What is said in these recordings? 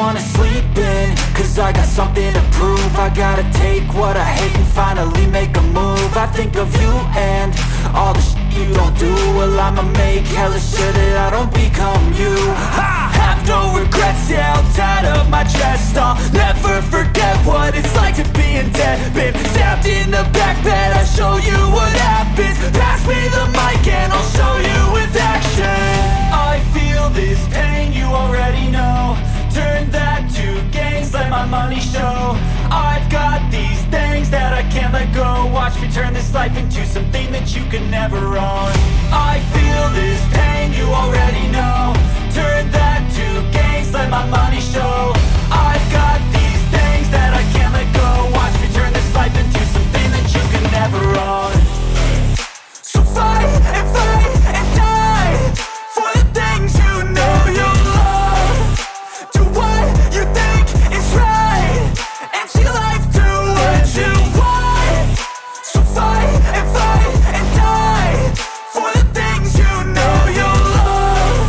Wanna sleep in, 'cause I got something to prove. I gotta take what I hate and finally make a move. I think of you and all the shit you don't do. Well, I'ma make hella sure that I don't become you. I have no regrets, yeah, I'll tie up my chest. I'll never forget what it's like to be in debt. Been stabbed in the back bed, I'll show you what happens. Pass me the mic and I'll show you with action. I feel this pain, you already know. Turn that to gains, let my money show. I've got these things that I can't let go. Watch me turn this life into something that you can never own. I feel this pain, you already know. Turn that to gains, let my money show. I've got these things that I can't let go. Watch me turn this life into something that you can never own. So fight and fight and die for the things you know you love. Do what you think is right and see life do what you want. So fight and fight and die for the things you know you love.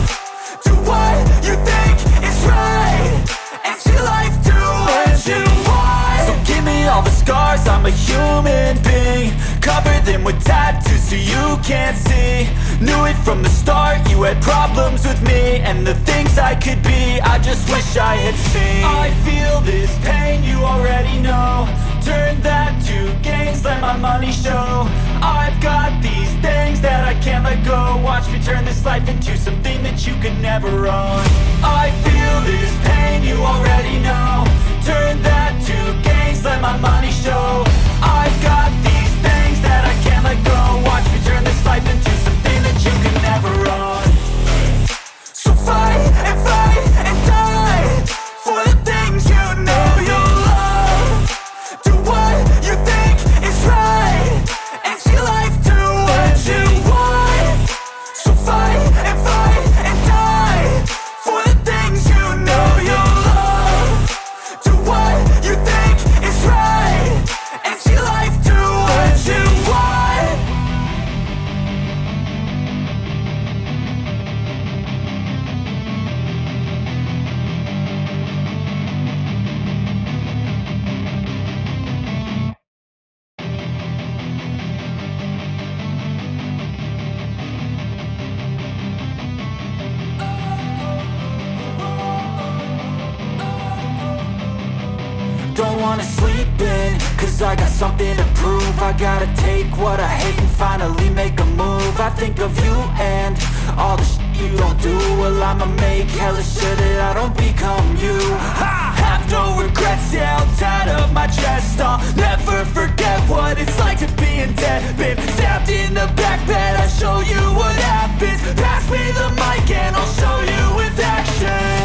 Do what you think is right and see life do what you want. So give me all the scars, I'm a human being. Cover them with tattoos so you can't see. Knew it from the start, you had problems with me and the things I could be. I just wish I had seen. I feel this pain, you already know. Turn that to gains, let my money show. I've got these things that I can't let go. Watch me turn this life into something that you can never own. I feel this pain, you already know. Turn that to gains, let my money show. I've got these things that I can't let go. Watch me turn this life into something that you can never own. So fight and fight and die for the things you know you love. Do what you think is right and see life do what you want. So fight and fight and die for the things you know you love. Do what you think is right and see life do what you want. Don't wanna sleep in, 'cause I got something to prove. I gotta take what I hate and finally make a move. I think of you and all the shit you don't do. Well, I'ma make hella sure that I don't become you. I have no regrets, yeah, I'll tie up my chest. I'll never forget what it's like to be in debt. Been stabbed in the back bed, I'll show you what happens. Pass me the mic and I'll show you with action.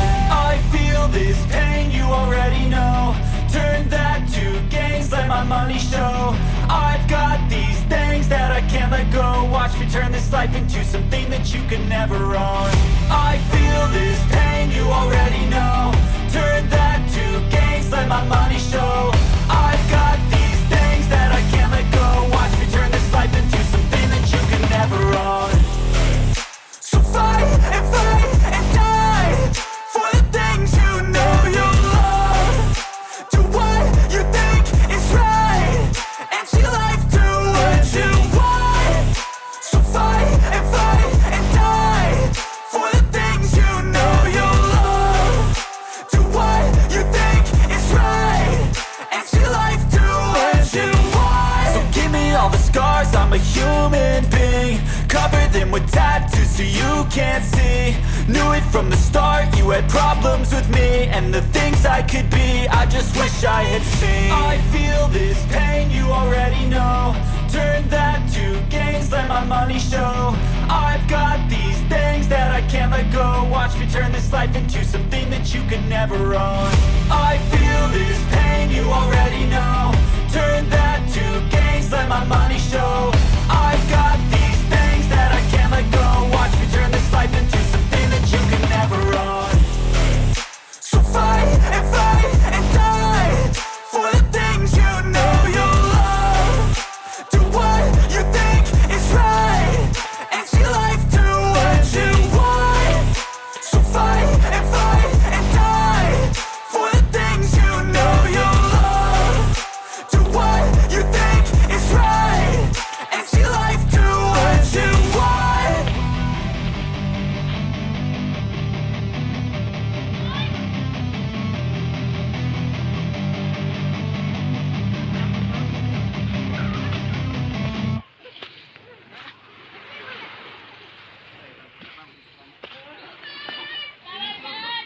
I feel this pain, you already know. Turn that to gains, let my money show. I've got these things that I can't let go. Watch me turn this life into something that you can never own. I feel this pain, you already know. Turn that to gains, let my money show. I've got these things that I can't let go. Watch me turn this life into something that you can never own. So fight and fight and die for the things you know you love. Do what you think is right and see life do what you want. So fight and fight and die for the things you know you love. Do what you think is right and see life do what you want. So give me all the scars, I'm a human being. Cover them with tattoos so you can't see. Knew it from the start, you had problems with me and the things I could be. I just wish I had seen. I feel this pain, you already know. Turn that to gains, let my money show. I've got these things that I can't let go. Watch me turn this life into something that you could never own. I feel this pain, you